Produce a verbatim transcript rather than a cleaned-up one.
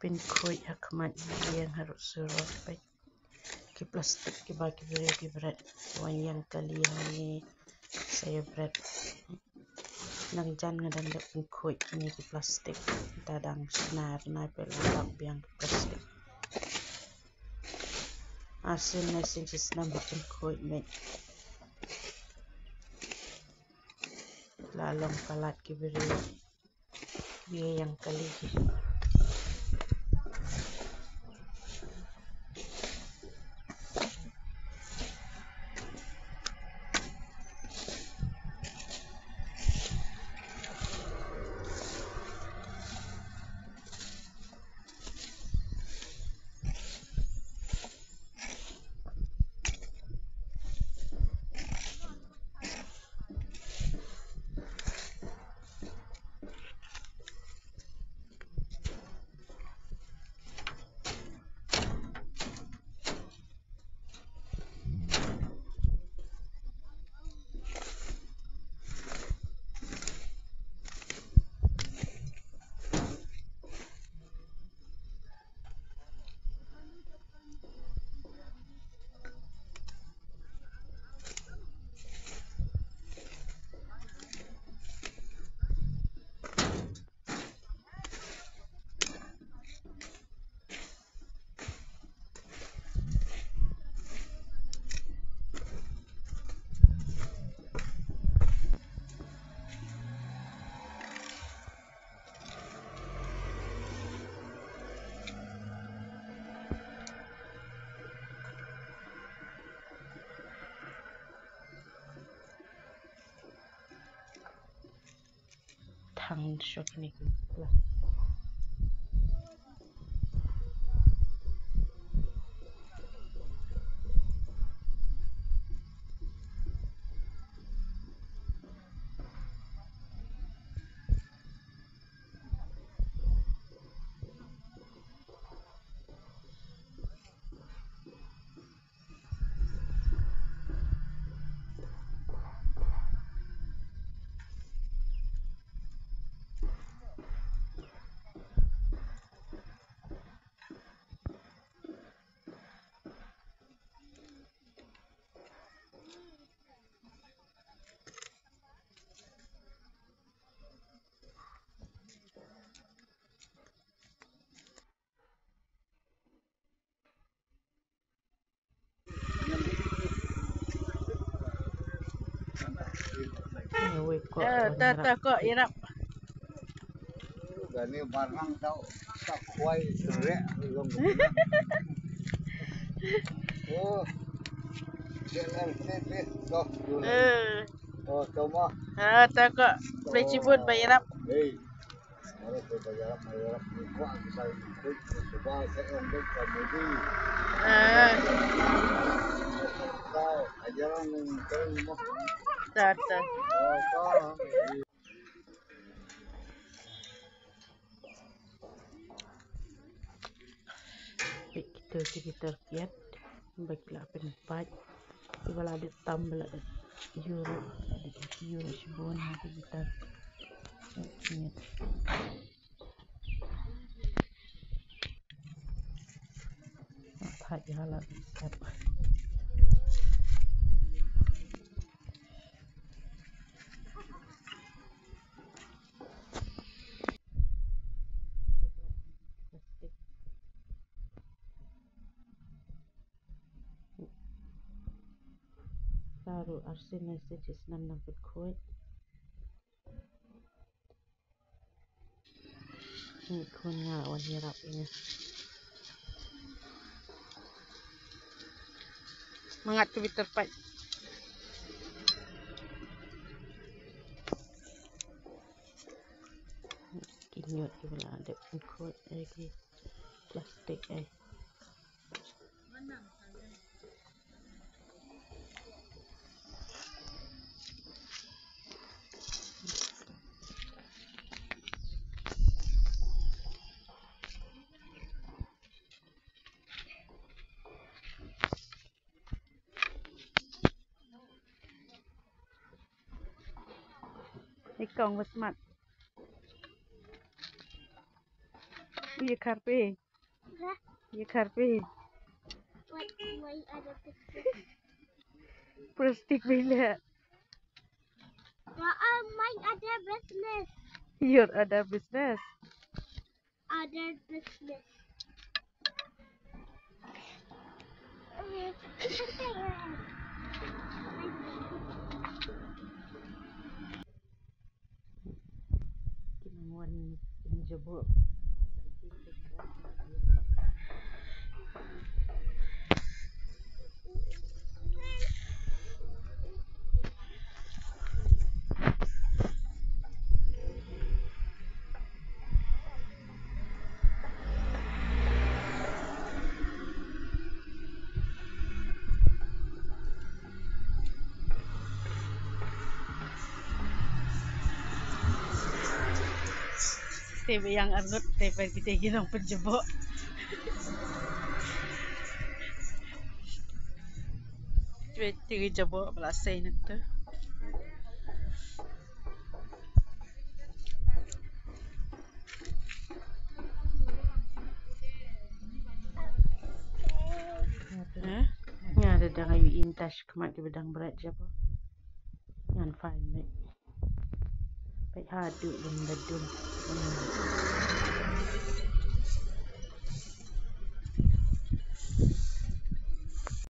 Pynkhuid ha khmat ïing ha ruh surok, peit. Ki plastik kiba ki briew ki bret wan ïeng kali hangne sa ïa bret. Nangjan nga dang dep pynkhuid ïa ki plastik. Ta dang snar na peit la lap biang ki plastik. Arsien lai sien shi snem ba pynkhuid met. La long palat ki briew. Ïeng kali. Thang shuh kine ki plastik. Eh, ta, ta, ko, ïarap. Gani barang tau, ta khwai srek long. Oh. Dia lang sipit, toh. Eh. Oh, tama. Ah, ta, ko, boleh cibut, ba ïarap. Hei. Ta, ta. Peit kita ki bitar kiad ba ki la pynpait. Kiba la dep tam ba la dep ïuh ruh, la dep ïuh ruh shibun ha ki bitar. Peit kiad. Pait ha la dep. Baru arsien ne shisnem nang pynkhuid. Ni khun nga wan ïarap ïa nga. Mangat tu bitar pait. Ki ñiut kiba la dep pynkhuid ïa ki plastik ai. Ikong ba smat. Ïa kharpe. Hah? Ïa kharpe. Wait, wait, ada bisnes. Plastik bilik. Mak, uh, mine ada bisnes. Your other business. Other business. Te biang arngut te per kita ki nong penjebok. Cuba tiga jebok belasai nak tu. Hah? Nga da dang ayu intash kemat ki bedang berat jebok. Ngan fine mate. Peit haduh lem da dum. Hmm.